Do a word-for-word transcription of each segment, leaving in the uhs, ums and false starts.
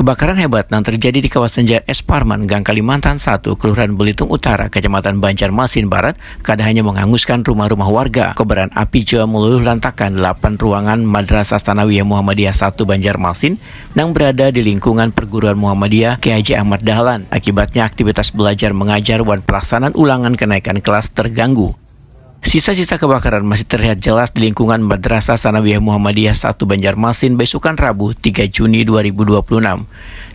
Kebakaran hebat nang terjadi di kawasan Jalan S Parman, Gang Kalimantan satu, Kelurahan Belitung Utara, Kecamatan Banjarmasin Barat, kada hanya menghanguskan rumah-rumah warga, kobaran api jua meluluh lantakan delapan ruangan Madrasah Sanawiyah Muhammadiyah satu Banjarmasin nang berada di lingkungan Perguruan Muhammadiyah K H J Ahmad Dahlan. Akibatnya, aktivitas belajar mengajar wan pelaksanaan ulangan kenaikan kelas terganggu. Sisa-sisa kebakaran masih terlihat jelas di lingkungan Madrasah Sanawiyah Muhammadiyah satu Banjarmasin, besukan Rabu, tiga Juni dua ribu dua puluh enam.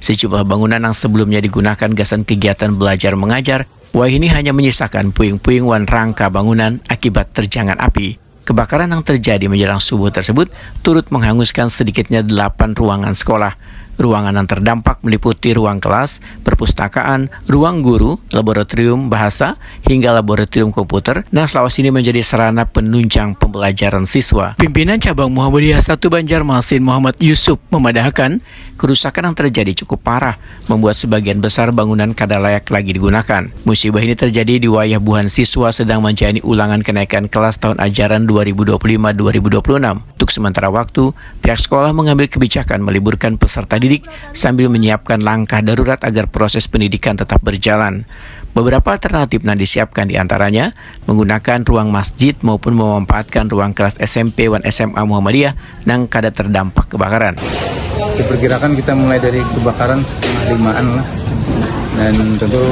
Sejumlah bangunan yang sebelumnya digunakan gasan kegiatan belajar mengajar, wayahini hanya menyisakan puing-puing wan rangka bangunan akibat terjangan api. Kebakaran yang terjadi menjelang subuh tersebut turut menghanguskan sedikitnya delapan ruangan sekolah. Ruangan yang terdampak meliputi ruang kelas, perpustakaan, ruang guru, laboratorium bahasa, hingga laboratorium komputer, nang selama ini menjadi sarana penunjang pembelajaran siswa. Pimpinan Cabang Muhammadiyah satu Banjarmasin, Muhammad Yusuf, memadahakan, kerusakan yang terjadi cukup parah, membuat sebagian besar bangunan kada layak lagi digunakan. Musibah ini terjadi di wayah buhan siswa sedang menjalani ulangan kenaikan kelas tahun ajaran dua ribu dua puluh lima dua ribu dua puluh enam. Untuk sementara waktu, pihak sekolah mengambil kebijakan meliburkan peserta didik sambil menyiapkan langkah darurat agar proses pendidikan tetap berjalan. Beberapa alternatif yang disiapkan, diantaranya menggunakan ruang masjid maupun memanfaatkan ruang kelas S M P wan S M A Muhammadiyah nang kada terdampak kebakaran. Diperkirakan kita mulai dari kebakaran setengah limaan lah, dan tentu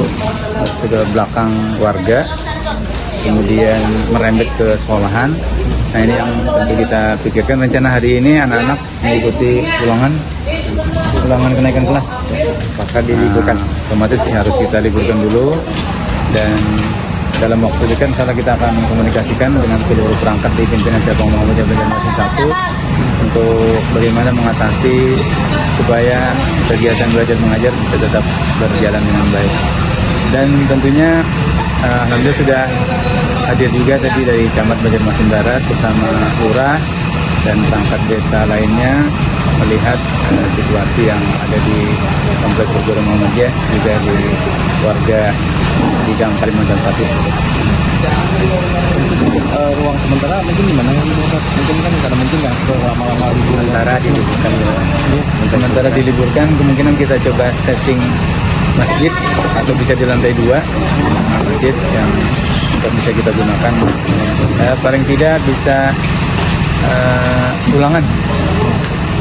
ke belakang warga, kemudian merembet ke sekolahan. Nah, ini yang tentu kita pikirkan, rencana hari ini anak-anak mengikuti ulangan, ulangan kenaikan kelas. Maka diliburkan. Nah, otomatis harus kita liburkan dulu, dan dalam waktu dekat, insya Allah, kita akan komunikasikan dengan seluruh perangkat di pimpinan cabang Muhammadiyah Banjarmasin satu untuk bagaimana mengatasi supaya kegiatan belajar mengajar bisa tetap berjalan dengan baik. Dan tentunya, eh, alhamdulillah, sudah hadir juga tadi dari Camat Banjarmasin Barat bersama Lurah dan perangkat desa lainnya melihat, eh, situasi yang ada di Komplek Perguruan Muhammadiyah, juga di warga di Gang Kalimantan satu. Untuk, eh, ruang sementara mungkin gimana, Pak? Mungkin kan karena mungkin nggak lama-lama libur. Sementara diliburkan, ya. Iya. Sementara diliburkan, kemungkinan kita coba setting masjid atau bisa di lantai dua, masjid yang tetap bisa kita gunakan. Eh, paling tidak bisa, eh, ulangan.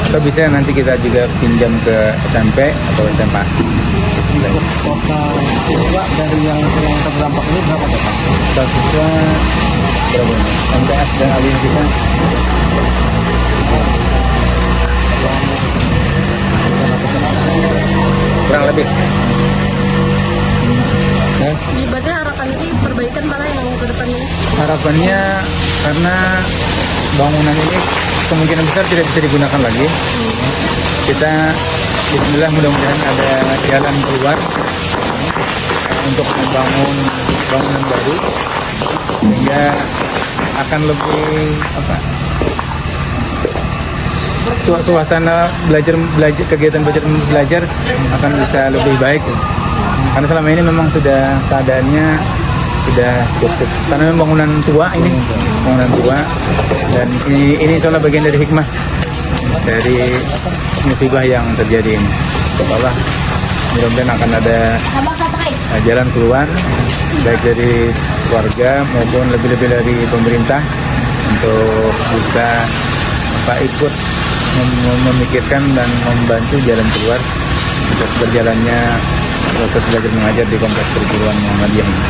Atau bisa nanti kita juga pinjam ke S M P atau S M A. Untuk total siswa dari yang, yang terdampak ini berapa total? Total siswa berapa ini? M T S dan alumni kita. Kurang lebih. Nah, ibaratnya harapan ini perbaikan malah yang ke depan ini. Harapannya, karena bangunan ini kemungkinan besar tidak bisa digunakan lagi. Hmm. Kita, bismillah, mudah-mudahan ada jalan keluar untuk membangun bangunan baru, sehingga akan lebih, apa, sua-, suasana belajar, belajar, kegiatan belajar belajar akan bisa lebih baik. Karena selama ini memang sudah keadaannya sudah cukup, karena memang bangunan tua ini, bangunan tua, dan ini, ini soalnya bagian dari hikmah dari musibah yang terjadi ini. Insya Allah, mudah-mudahan akan ada, eh, jalan keluar, baik dari warga maupun lebih-lebih dari pemerintah, untuk bisa, apa, ikut mem-, mem-, memikirkan dan membantu jalan keluar untuk berjalannya proses belajar mengajar di Kompleks Perguruan Muhammadiyah ini.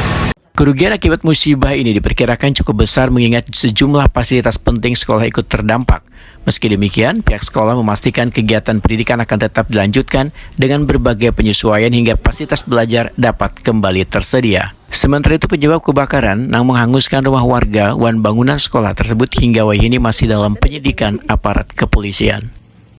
Kerugian akibat musibah ini diperkirakan cukup besar, mengingat sejumlah fasilitas penting sekolah ikut terdampak. Meski demikian, pihak sekolah memastikan kegiatan pendidikan akan tetap dilanjutkan dengan berbagai penyesuaian hingga fasilitas belajar dapat kembali tersedia. Sementara itu, penyebab kebakaran nang menghanguskan rumah warga wan bangunan sekolah tersebut hingga wayahini masih dalam penyidikan aparat kepolisian.